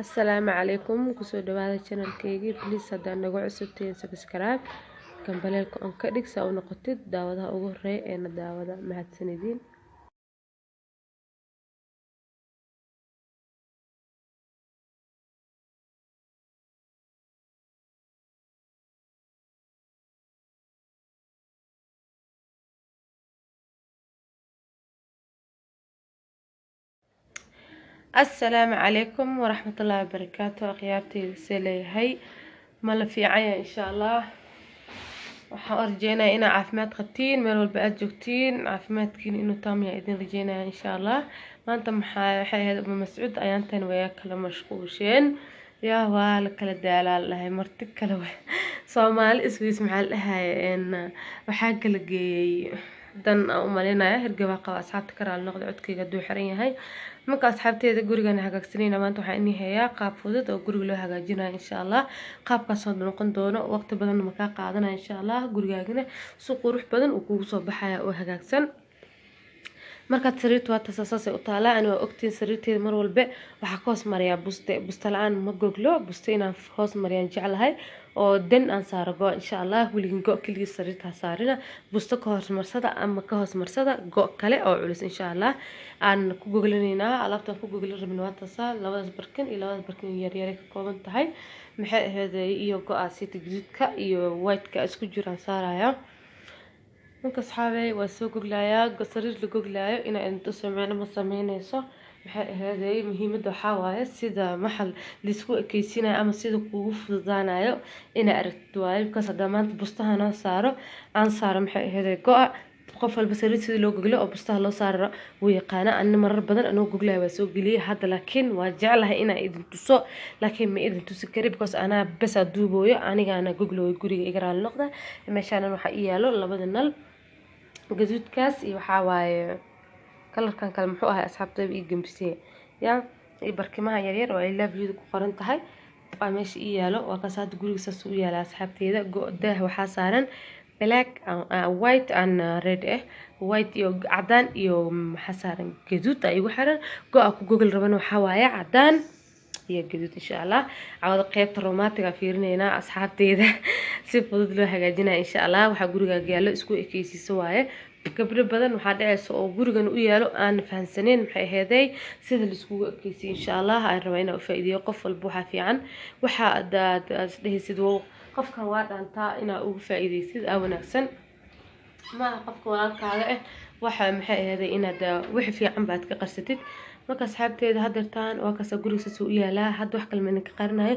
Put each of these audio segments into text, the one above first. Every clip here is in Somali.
Assalaamu calaykum, kusoo dhawaada channelkeygii. Please haddaad nagu cusubtihiin, subscribe, gambaleelka on ka dhig saa u noqotid daawadaha ugu horeeya ee na daawada. Mahadsanidin. Assalaamu calaykum waraxmatullaahi wabarakaatu. Akhyaarteyda, see leeyahay? Ma la fiicanya? Insha Allah waxaan u rajeynaya inaa caafimaad qabtiin meel walba aada joogtiin, caafimaadkiina inuu taam yahay idin rajeynaya insha Allah. Maanta maxaa waxay ahayd Uma Mascuud ayaantan way kala mashquusheen, yaa waa la kala daalaa la dhahay, marti kale Soomaali iswiis maxaa la dhahay, waxaa kala geeyey dan aan u maleynaya. Hirgabaa qaba, asxaabta, ka raali noqda codkayga hadduu xiran yahay. Marka asxaabteeda, gurigan hagaagsanayna. Maanta waxaan inii hayaa qaab fudud oo guriga loo hagaajinayo insha Allah. Qaabkaasoo noqon doono waqti badan makaa qaadanaya insha Allah, gurigaagina si qurux badan uu kugu soo baxaya oo hagaagsan. Markaad sariirta waa taasa, saasay u taalaa. Ani waa ogtiin, sariirteeda mar walbe waxaa ka hoos mariyaa buste. Buste la-aan ma goglo. Buste inaan hoos mariyaan jeclahay oo dan aan saaro go insha Allah. Weligin go keligiis sariirta ha saarina, busto ka hoos marsada ama ka hoos marsada go kale oo culus insha Allah. Aan ku goglanaynaa alaabtaan ku goglan rabin waa taasaa, labadaas barkin iyo labadaas barkin yaryaray ka kooban tahay. Maxay ahayd, iyo go-a sita gaduudka iyo white-ka isku jiraan saaraya. Marka asxaabey, waa soo goglayaa. Sariir la goglaayo inaa idin tuso micno ma sameyneyso. Maxay ahaydey, muhiimadda waxaa waaye sida maxal laisku ekeysiinayo ama sida kugu fududaanayo inaa aragtid waaye. Because haddaa maanta bustahan aan saaro, aan saaro, maxay ahaydey, go-a, qof walba sariir sidii loo goglo oo bustaha loo saaro wuu yaqaana. Anna marar badan anoo goglaya waa soo geliyay hadda, laakiin waa jeclahay inaa idin tuso, laakiin ma idin tusi kari because anaa besaa duubooyo, anigaana goglooyo guriga. Iga raali noqda. Meeshaanan waxaa ii yaalo labada nal, gaduudkaas iyo waxaa waaye kalarkan kale, muxuu ahay asxaabtayba ii gambisee ya, iyo barkimaha yaryar oo I love you ku qoran tahay waa meesha ii yaalo. Waa kaas hadda guriga saas u yaala asxaabteyda. Daah waxaa saaran black, white and red eh, white iyo cadaan iyo maxaa saaran gaduud aa igu xiran. Go-a ku gogol rabana waxaa waaye cadaan iyo gaduud insha Allah. Cawada qeybta romantic-ga fiirineynaa asxaabteyda, si fudud loo hagaajinaya insha Allah. Waxaa gurigaaga yaallo isku ekeysiiso waaye. Gabdho badan waxaa dhaceysa oo gurigan u yaalo aan fahansaneyn maxay aheeday sida laiskugu ekeysiyo insha Allah. Aan rabaa inaan ufaa'iideeyo qof walba. Waxaa fiican waxa adaad isdhehaysid qofkan waa dhaantaa inaa ugu faa'iideysid aa wanaagsan. Maaha qofka walaalkaaga ah waxa maxay aheeday inaad wixi fiican baad ka qarsatid. Marka asxaabteeda, hadeertaan waa kaasa guriga saas u yaalaa. Hadda wax kale ma idinka qarinayo,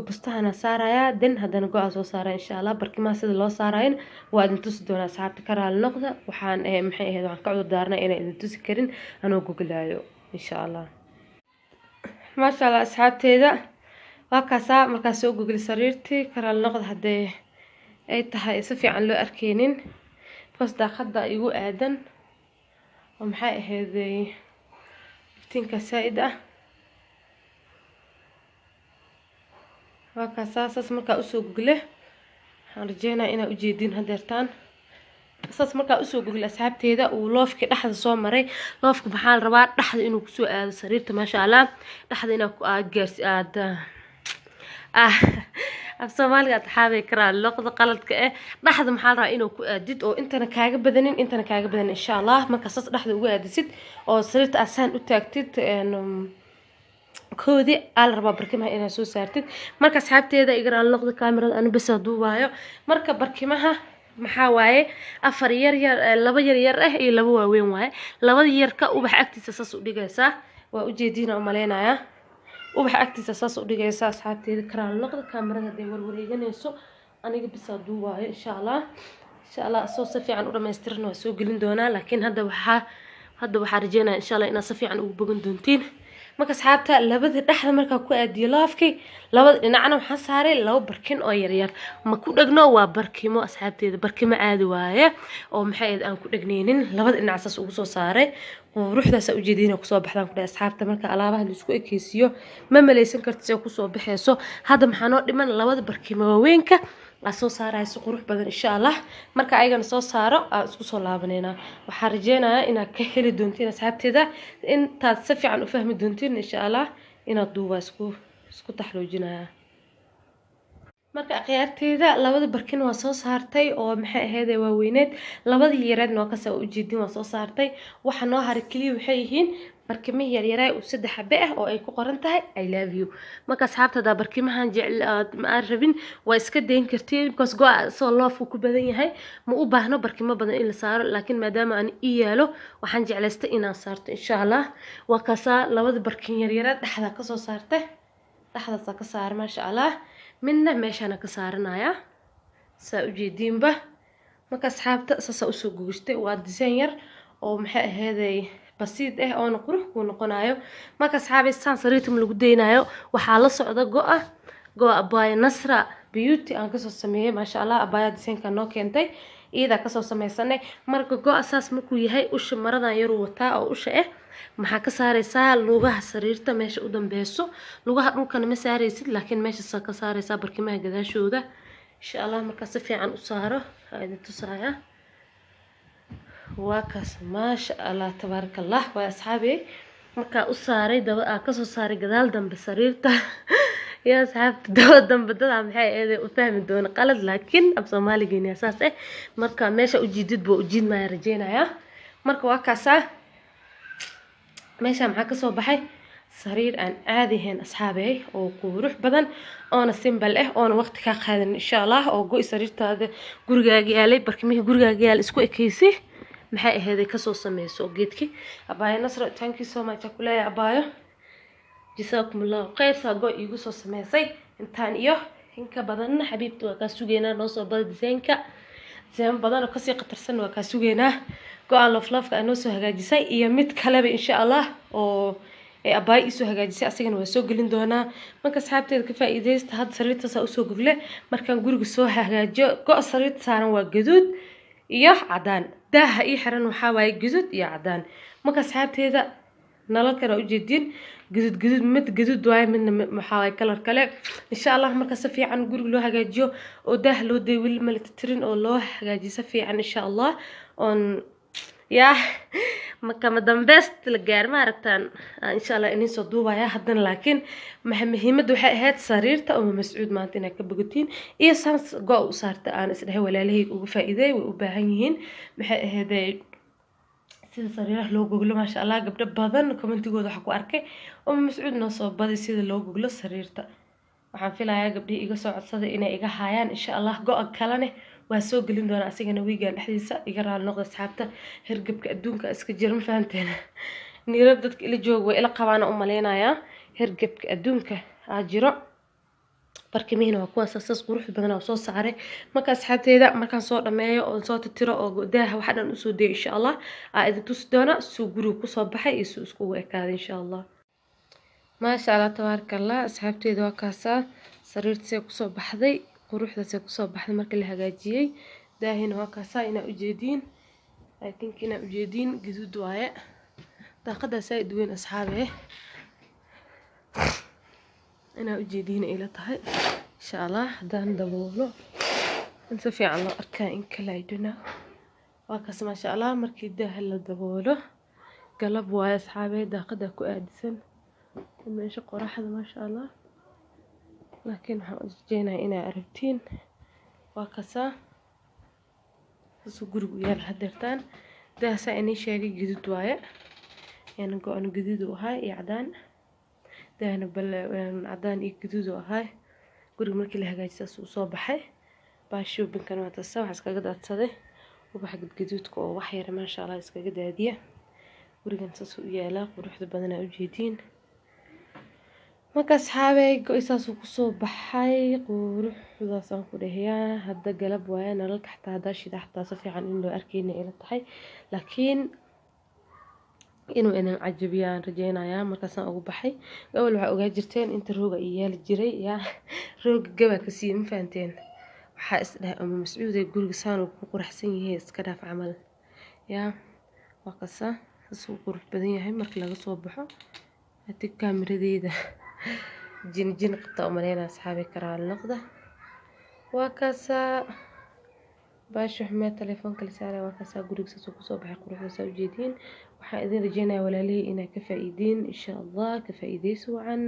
bustahana saarayaa, dan haddana go-a soo saaraya insha Allah. Barkimaha sida loo saarayo waa idin tusi doonaa asxaabta, ka raali noqda. Waxaan maxay ahayd, waxaan ka cudur daarnay inaan idin tusi karin anoo goglaayo insha Allah. Maasha Allah asxaabteeda, waa kaasaa. Markaa soo gogli sariirtii, ka raali noqda haddee ay tahay si fiican loo arkeynin because daaqada igu aadan oo maxay ahayd iftiinka saa-id ah. Waa kaasaa saas markaa usoo gogle. Waxaan rajeynaya inaa ujeedin hadeertaan. Saas markaa usoo gogle asxaabteeda, uu loofkii dhexda soo maray. Loofka maxaa la rabaa? Dhexda inuu kusoo aado sariirta, maasha Allah. Dhexda inaa aad gaarsi aad ah, af Soomaaliga asxaabay karaa loqda qaladka eh. Dhexda maxaa la rabaa? Inuu ku aadid oo intana kaaga badanin, intana kaaga badanin insha Allah. Marka saas dhexda ugu aadisid oo sariirta asaan u taagtid, koodi aa la rabaa barkimaha inaad soo saartid. Marka asxaabteeda, igaraan noqda, kaamirada anu bes duubaayo. Marka barkimaha maxaa waaye? Afar yar yar, laba yar yar ah iyo laba waaweyn waaye. Labada yarka ubax agtiisa saas u dhigaysaa, waa ujeediina umaleynayaa. Ubax agtiisa saas u dhigaysaa asxaabteeda. Karaal noqda kaamirada hadday warwareeganayso, aniga bisaa duubaayo insha Allah. Insha Allah asoo si fiican u dhamaystiran waa soo gelin doonaa, laakiin hadda waxaa rajeynaya insha Allah inaad si fiican ugu bogan doontiin. Marka asxaabta, labada dhexda markaa ku aadiyo loofkii, labada dhinacna waxaan saaray laba barkin oo yaryar. Ma ku dhegno, waa barkimo asxaabteeda, barkimo caadi waaye oo maxay ahayd aan ku dhegneynin. Labada dhinac saas ugu soo saaray, quruxdaas ujeediina kusoo baxdaan ku dhahay asxaabta. Marka alaabaha laisku ekeysiiyo ma maleysan kartid see kusoo baxeyso. Hadda maxaa noo dhiman? Labada barkimo waaweynka aa soo saaraya si qurux badan insha Allah. Marka ayagana soo saaro aa isku soo laabaneynaa. Waxaan rajeynayaa inaad ka heli doontiin asxaabteeda, intaad si fiican u fahmi doontiin insha Allah. Inaad duubaa isku taxluujinaya. Marka akhyaarteyda, labada barkin waa soo saartay oo maxay ahayd waaweyneed, labadii yareedna waa kasoo ujeedin, waa soo saartay. Waxa noo haray keliya waxay yihiin barkimihii yaryaraa oo 3 xabe ah oo ay ku qoran tahay "I love you". Marka asxaabta, hadaa barkimahan jecel aad ma aan rabin, waa iska dayn kartiin, because go-a soo loofku ku badan yahay, ma u baahno barkimo badan in la saaro. Laakiin maadaama aan ii yaalo, waxaan jeclaystay inaan saarto, insha Allah. Waa kaasaa, labada barkin yaryaraa dhexdaa kasoo saartay, dhexdaasaa ka saaray, maasha Allah. Midna meeshaana ka saaranaya, saa ujeediinba. Marka asxaabta, saasaa usoo gogoshtay. Waa design yar oo maxay aheeday basiid ah oona qurux kuu noqonayo. Marka asxaabay, saan sariirta ma lagu daynayo. Waxaa la socda go-a, go-a Abaayo Nasra Beauty aan kasoo sameeyey, maasha Allah. Abaaya designka noo keentay, iyadaa kasoo sameysanay. Marka go-a saas markuu yahay, usha maradan yaruu wataa oo usha ah maxaa ka saareysaa lugaha sariirta meesha u dambeyso. Lugaha dhulkana ma saareysid, laakiin meesha ka saareysaa barkimaha gadaashooda, insha Allah. Markaa si fiican u saaro aa idin tusaaya. Waa kaas, maasha Allah, tabaaraka Allah. Waa asxaabey, markaa u saaray daba aa kasoo saaray gadaal dambe sariirta. Yaa asxaabta, daba dambe dadaa maxay eeday u fahmi doona qalad, laakiin af Soomaaligeena saas eh. Marka meesha ujiidid buu ujiidmaya rajeynayaa. Marka waa kaasaa, meesha maxaa kasoo baxay? Sariir aan caadi ahayn, asxaabey, oo qurux badan oona simple ah oona waqti kaa qaadan, insha Allah. Oo go-i sariirtaada gurigaaga yaalay, barkimihii gurigaaga yaal isku ekeysi, maxay aheeday kasoo sameyso geedki. Abaayo Nasro, thank you so much aan kuleeyahay. Abaayo, jasaakum Allahu khayr, saa go iigu soo sameysay intaan iyo inka badanna. Xabiibta, waa kaa sugeynaa, noo soo bada desaynka. Design badan oo kasii khatarsan waa kaa sugeynaa. Go-aan loflofka aa noo soo hagaajisay iyo mid kaleba, insha Allah, oo ee abaayo iisoo hagaajisay, asagana waa soo gelin doonaa. Marka asxaabteeda, ka faa'iidaysta. Hadda sariirtaasaa usoo gogle. Markaan guriga soo hagaajiyo, go' sariirta saaran waa gaduud iyo cadaan, daaha ii xiran waxaa waaye gaduud iyo cadaan. Marka asxaabteeda, nalalkan waa ujeediin, gaduud gaduud, mid gaduud waaye, midna waxaa waaye kalar kale, insha Allah. Marka si fiican guriga loo hagaajiyo oo daah loo dayo, weli ma la tirtirin, oo loo hagaajiyo si fiican, insha Allah, oon yaa makama dambeest la gaar ma aragtaan, insha Allah iniin soo duubaya haddana. Laakiin maxa muhiimadda waxay ahayd sariirta Uma Mascuud maanta inaad ka bogatiin iyo saans go' u saarta aan isdhehay walaalahayga uga faa'iideey, way u baahan yihiin. Maxay ahaydee sida sariiraha loo goglo, maasha Allah. Gabdho badan commentigooda waxaa ku arkay "Uma Mascuud, noo soo badi sida loo goglo sariirta". Waxaan filayaa gabdhihii iga soo codsaday inay iga haayaan, insha Allah. Go-a kalene waa soo gelin doonaa asigana wiigan dhexdiisa. Iga raali noqda asxaabta, hergebka adduunka iska jira, ma fahanteen? Nairobi dadka ila jooga way ila qabaana u maleynayaa, hergebka adduunka aa jiro. Barkimihiina waa kuwaas saas quruxda badan oo soo saaray. Marka asxaabteyda, markaan soo dhameeyo oo soo titiro oo daaha waxa dhan usoo dayo, insha Allah, aa idin tusi doona suu guriga kusoo baxay iyo suu iskugu ekaaday, insha Allah. Maasha Allah, tabaaraka Allah. Asxaabteyda, waa kaasaa sariirtasay kusoo baxday, quruxdaasay kusoo baxday marka la hagaajiyey. Daahina waa kaasaa, inaa ujeediin, I think inaa ujeediin, gaduud waaye. Daaqadaa saaid weyn, asxaabe, inaa ujeediin ila tahay, insha Allah. Haddaan daboolo in si fiican loo arkaa in kale, I don't know. Waa kaas, maasha Allah. Markii daaha la daboolo, galab waaye, asxaabe, daaqada ku aadisan meesha qoraxda, maasha Allah. Laakiin waxaan u rajeynayaa inaa aragtiin. Waa kasaa, saasuu gurigu u yaala hadeertaan. Daahasaa inii sheegay, gaduud waaye, yani go-an gaduud uu ahaa iyo cadaan. Daahna bal cadaan iyo gaduud uu ahaa. Guriga markii la hagaajiyo saas uu soo baxay. Baashoobinkan waa tasa, waxaa iskaga daadsaday ubaxa gadgaduudka oo wax yar, maasha Allah, iskaga daadiya. Gurigan saas uu u yaalaa, quruxda badanaa ujeediin. Marka asxaabey, go-i saasuu kusoo baxay, quruxdaasaan ku dhahayaa. Hadda galab waaye, nalalka xataa haddaa shida xataa si fiican in loo arkeyna ila tahay, laakiin inuu idin cajabiyaan rajeynayaa. Markaasaan ugu baxay gobol, waxaa ogaa jirteen inta rooga i yaali jiray, yaa rooga gabaa ka siiyey, ma fahanteen? Waxaa is dhahay Uma Mascuude, guriga saan uu ku quraxsan yahay iska dhaaf camal. Yaa waa kasa, saas uu qurux badan yahay marka laga soo baxo. Hadi kaamiradeeda jin jin qabta umaleynaya, asxaabi, karaal noqda. Waa kaasaa baasha xumee telefoonka la saaray. Waa kaasaa, guriga saas uu kusoo baxay, quruxdaas aa ujeediin. Waxaan idin rajeynaya, walaalihii, inaa ka faa'iidiin insha Allah. Ka faa'iideysi wacan,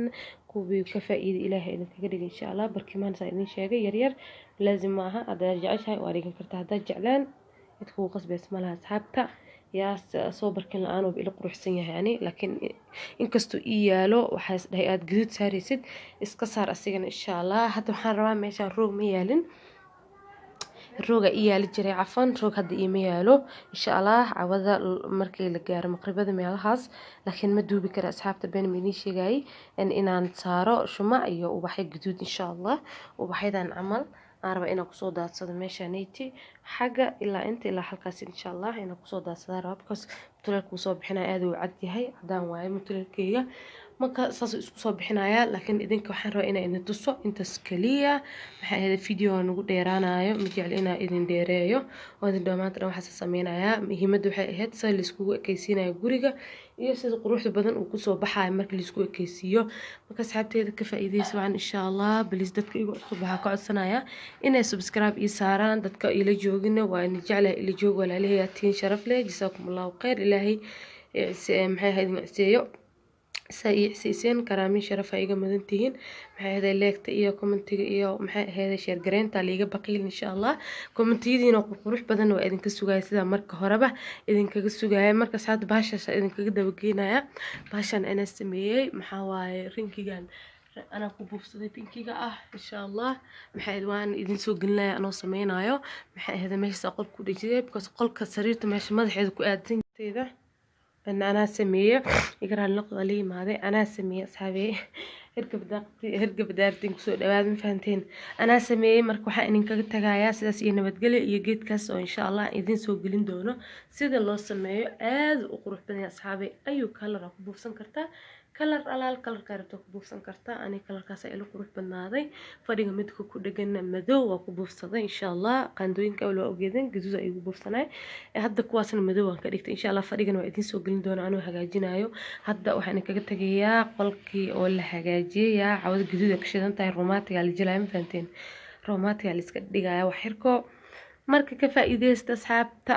kuwii ka faa'iiday Ilaahay idinkaga dhiga insha Allah. Barkimaan saa idin sheegay yaryar laazim ma aha. Haddaad jeceshahay waa dhigan kartaa, haddaad jeclaan cid kugu qasbaysa malaha, asxaabta. Yaa soo barkin la-aan oo ila quruxsan yahay ani, laakiin inkastoo ii yaalo waxaa is dhahay aad gaduud saaraysid, iska saar asigana insha Allah. Hadda waxaan rabaa, meeshaan roog ma yaalin, rooga ii yaali jiray, cafan, roog hadda iima yaalo. Insha Allah cawada markii la gaaro maqribada meelahaas, laakiin ma duubi kara, asxaabta, been ma idiin sheegayay, inaan saaro shumac iyo ubaxyo gaduud insha Allah. Ubaxyadan camal aan rabaa inaan kusoo daadsado meeshaneyti, xagga ilaa inta ilaa halkaas insha Allah inaan kusoo daadsadaa rabaa, because mutuleelka wuu soo bixinaya, aad uu cad yahay, cadaan waaye mutuleelkeyga. Marka saasuu isku soo bixinayaa, laakiin idinka waxaan rabaa inaan idin tuso intaas kaliya. Maxay ahayd, video nagu dheeraanayo, ma jecli inaan idin dheereeyo oo idin dhaho maanta dhan waxaas sameynayaa. Muhiimadda waxay ahayd sida laiskugu ekeysiinayo guriga iyo sida quruxda badan uu kusoo baxayo marka laisku ekeysiiyo. Marka asxaabteeda, ka faa'iideysa wacan insha Allah. Please, dadka igu cusub waxaa ka codsanaya inay subscribe ii saaraan. Dadka ila joogina waa ina jeclahay, ila joog, walaalahay tiin sharaf leh. Jasaakum Allahu khayr. Ilaahay maxay ahayd macseeyo saa ii cisiiseen, karaamin sharaf ay iga mudan tihiin. Maxay ahayd, like-ta iyo comment-iga iyo maxay ahayd, share gareynta liiga baqiil insha Allah. Comment-iyadiina qurqurux badan waa idinka sugaya, sida marka horeba idinkaga sugaya. Marka asxaabta, bahashaas idinkaga dabageynaya. Bahashan anaa sameeyey, maxaa waaye, rinkigan anaa ku buufsaday pinkiga ah insha Allah. Maxay ahayd, waan idin soo gelinaya anoo sameynayo. Maxay ahayd, meeshaas qolka ku dhejiyay because qolka sariirta meesha madaxeeda ku aadanteeda anaa sameeye. Iga raali noqda, la yimaaday, anaa sameeye, asxaabey. Hergab daartin kusoo dhawaada, ma fahanteen? Anaa sameeyey. Marka waxaa idinkaga tagayaa sidaas iyo nabadgelyo iyo geedkaas oo insha Allah idin soo gelin doono sida loo sameeyo. Aad u qurux badan yahay, asxaabey. Ayuu color aa ku buufsan kartaa, color alaal color-kaa rabta ku buufsan kartaa. Ani color-kaas ila qurux badnaaday. Fadhiga midka ku dheganna madow waa ku buufsaday insha Allah. Qaandooyinka awal waa ogeedeen gaduud ay igu buufsanay, hadda kuwaasna madow waan ka dhigtay insha Allah. Fadhigana waa idiin soo gelin doona anuu hagaajinayo. Hadda waxaan kaga tegayaa qolkii oo la hagaajiyay. Yaa cawada gaduud ay ka shidan tahay, romantic-ga la jilaya, ma fahanteen? Romantic-ga la iska dhigaya wax xirko. Marka ka faa'iideysta, asxaabta.